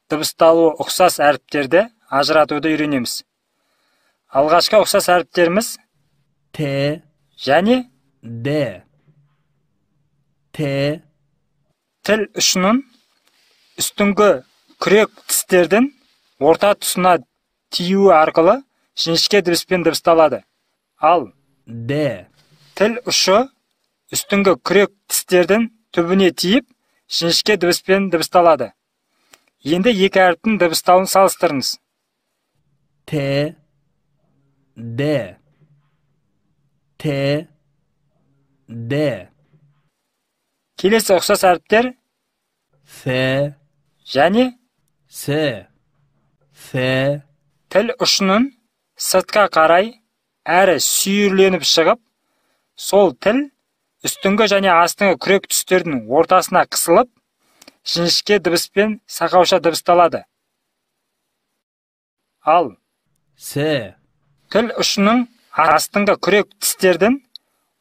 Дыбысталуы ұқсас әріптерді ажыратуды үйренеміз. Алғашқы ұқсас әріптеріміз Т және Д. Т. Тіл ұшының үстіңгі күрек тістердің орта тұсына тиюі арқылы жіңішке дыбыспен дыбысталады. Ал Д. Тіл ұшы үстіңгі күрек тістердің түбіне тиіп, жіңішке дыбыспен дыбысталады. Енді екі әріптің дыбысталуын салыстырыңыз. Т. Д. Т. Д. Келесі ұқсас әріптер С. және С. С. Тіл ұшының сыртқа қарай әрі сүйірленіп шығып, сол тіл үстіңгі және астыңғы күрек тістердің ортасына қысылып, жіңішке дыбыспен сақауша дыбысталады. Ал С. Тіл ұшының астыңғы күрек тістердің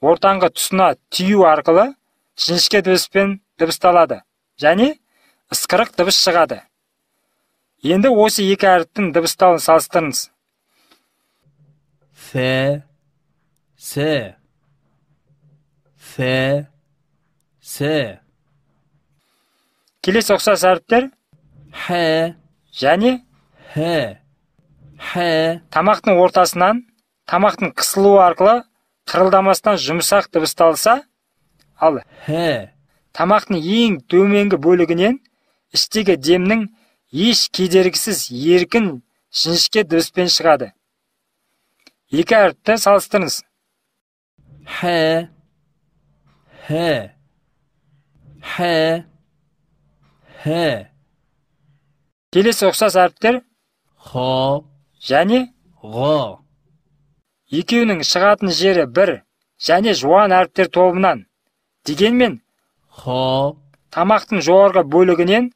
ортаңғы тұсына тию арқылы жіңішке дыбыспен дыбысталады және ысқырық дыбыс шығады. Енді осы екі әріптің дыбысталуын салыстырыңыз. С. С. С. С. Келесі ұқсас әріптер Х. және Х. Х. Тамақтың ортасынан тамақтың қысылуы арқылы қырылдамастан жұмсақ дыбысталса, ал Х. тамақтың ең төменгі бөлігінен іштегі демнің еш кедергісіз еркін жіңішке дыбыспен шығады. Екі әріпті салыстырыңыз. Х. Х. Х. Х. Келесі ұқсас әріптер Х. және Ғ. Екеуінің шығатын жері бір және жуан әріптер тобынан. Дегенмен Х. тамақтың жоғарғы бөлігінен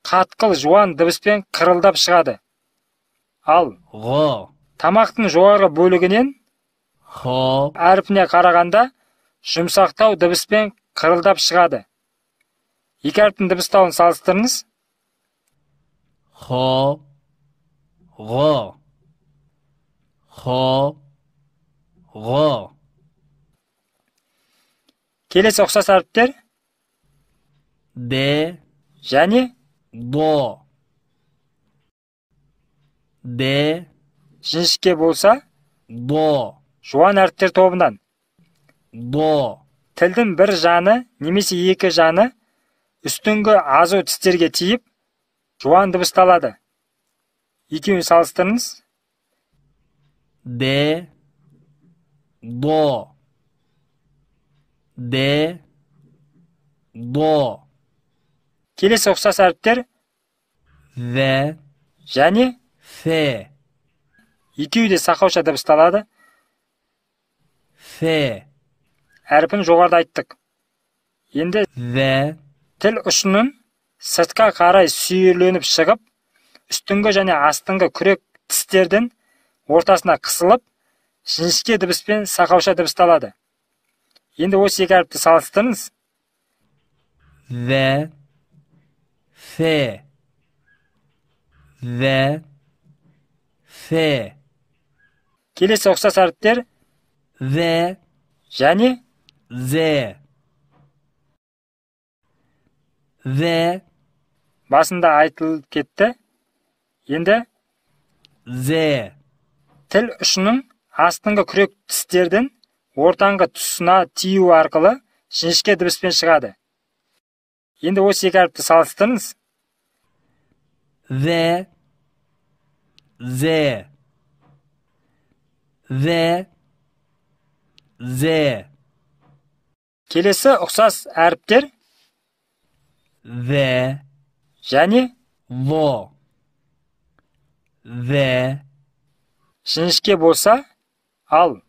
қатқыл жуан дыбыспен қырылдап шығады. Ал Ғ. тамақтың жоғарғы бөлігінен Х. әрпіне қарағанда жұмсақтау дыбыспен қырылдап шығады. Екі әріптің дыбыстауын салыстырыңыз. Х. Ғ. Х. Ғ. Келесі ұқсас әріптер Д. және Д. Д. Жіңішке болса Д. жуан әріптер тобынан. Д. Тілдің бір жаны немесе екі жаны үстіңгі азу тістерге тиіп, жуан дыбысталады. Екеуін салыстырыңыз. Д. Д. Д. Д. Келесі ұқсас әріптер В. және Ф. Екеуі де сақауша дыбысталады. Ф. Әрпін жоғарыда айттық. Енді В. тіл ұшының сыртқа қарай сүйірленіп шығып, үстіңгі және астыңғы күрек тістердің ортасына қысылып, жіңішке дыбыспен сақауша дыбысталады. Енді осы екі әріпті салыстырыңыз. В. Ф. В. Ф. Келесі ұқсас әріптер В. және З. В. Басында айтылып кетті. Енді З. тіл ұшының астыңғы күрек тістердің ортаңғы тұсына тию арқылы жіңішке дыбыспен шығады. Енді осы екі әріпті салыстырыңыз. В. З. В. З. Келесі ұқсас әріптер В. және В. В. Жіңішке болса, ал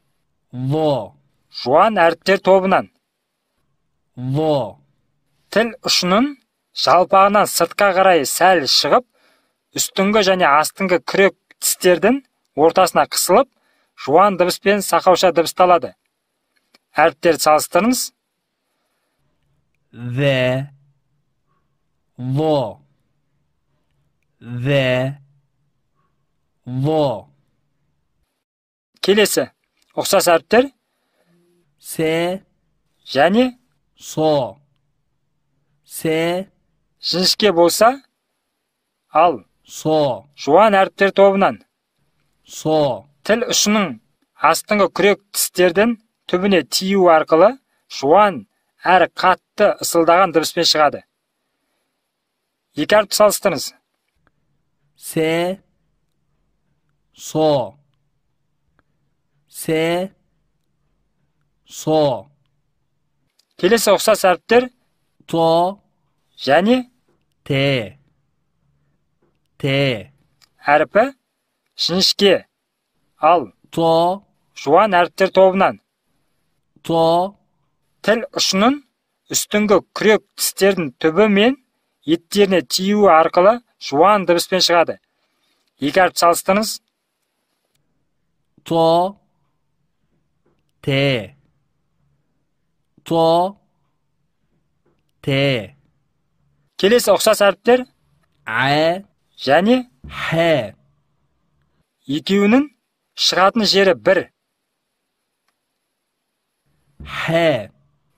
В. жуан әріптер тобынан. В. Тіл ұшының жалпағынан сыртқа қарай сәл шығып, үстіңгі және астыңғы күрек тістердің ортасына қысылып, жуан дыбыспен сақауша дыбысталады. Әріптерді салыстырыңыз. В. В. В. В. Келесі ұқсас әріптер С. және Со. С. Жіңішке болса, ал Со. Жуан әріптер тобынан. Со. Тіл ұшының астыңғы күрек тістердің түбіне тию арқылы жуан әрі қатты ысылдаған дыбыспен шығады. Екі әріпті салыстырыңыз. С. Со. С. Со. Келесі ұқсас әріптер То. Және Т. Т. Әрпі жіңішке, ал То. Жуан әріптер тобынан. То. Тіл ұшының үстіңгі күрек тістердің түбі мен еттеріне тиюі арқылы жуан дыбыспен шығады. Екі әріп салыстырыңыз. То. Т. То. Т. Келесі ұқсас әріптер А. Және Х. Екеуінің шығатын жері бір. Х.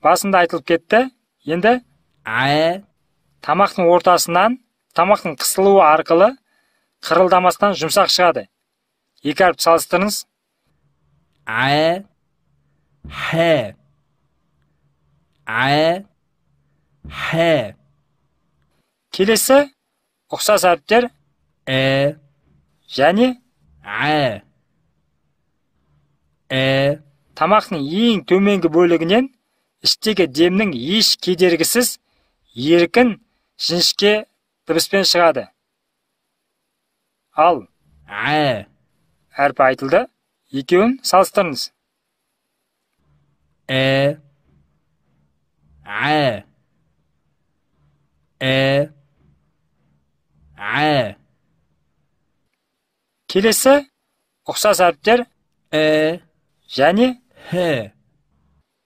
Басында айтылып кетті. Енді А. Тамақтың ортасынан тамақтың қысылуы арқылы қырылдамастан жұмсақ шығады. Екі әріп салыстырыңыз. А. Х. А. Х. Келесі ұқсас әріптер Э. Және А. Э. Тамақтың ең төменгі бөлігінен іштегі демнің еш кедергісіз еркін жіңішке дыбыспен шығады. Ал А. Әрпі айтылды. Екеуін салыстырыңыз. Э. А. Э. А. Келесі ұқсас әріптер Э. Және Х.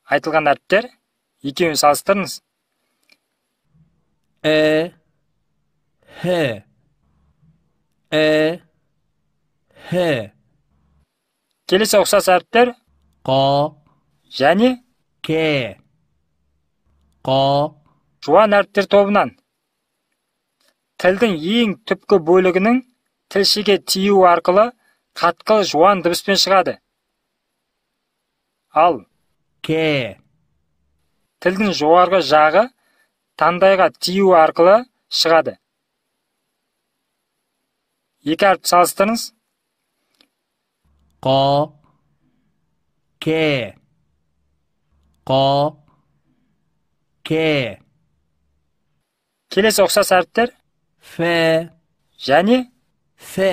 Айтылған әріптер екеуін салыстырыңыз. Э. Х. Э. Х. Келесі ұқсас әріптер Қ. Және К. Қ. Жуан әріптер тобынан. Тілдің ең түпкі бөлігінің тілшеге тиюі арқылы қатқыл жуан дыбыспен шығады. Ал К. Тілдің жоғарғы жағы таңдайға тию арқылы шығады. Екі әріпті салыстырыңыз. Қ. К. Қ. К. Келесі ұқсас әріптер Ф. Және Ф.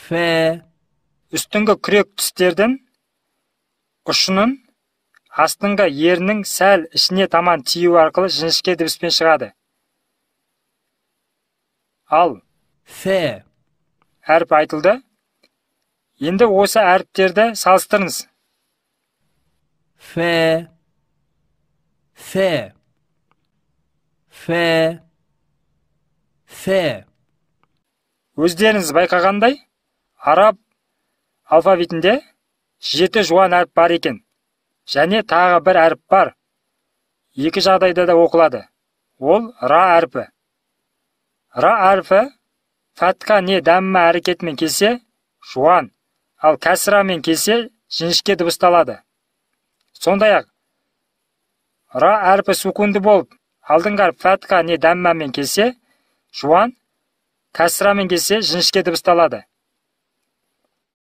Ф. Үстіңгі күрек тістердің ұшының астыңғы ерінің сәл ішіне таман тию арқылы жіңішке дыбыспен шығады. Ал Ф. Әріп айтылды. Енді осы әріптерді салыстырыңыз. Ф. Ф. Ф. Ф. Өздеріңіз байқағандай, араб алфавитінде 7 жуан әріп бар екен. Және тағы бір әріп бар. Екі жағдайда да оқылады. Ол ра әрпі. Ра әрпі фатха не дамма әрекетімен келсе жуан, ал кәсрамен келсе жіңішке дыбысталады. Сондай-ақ ра әрпі сукунды болып, алдыңғы әріп фатха не даммамен келсе жуан, кәсрамен келсе жіңішке дыбысталады.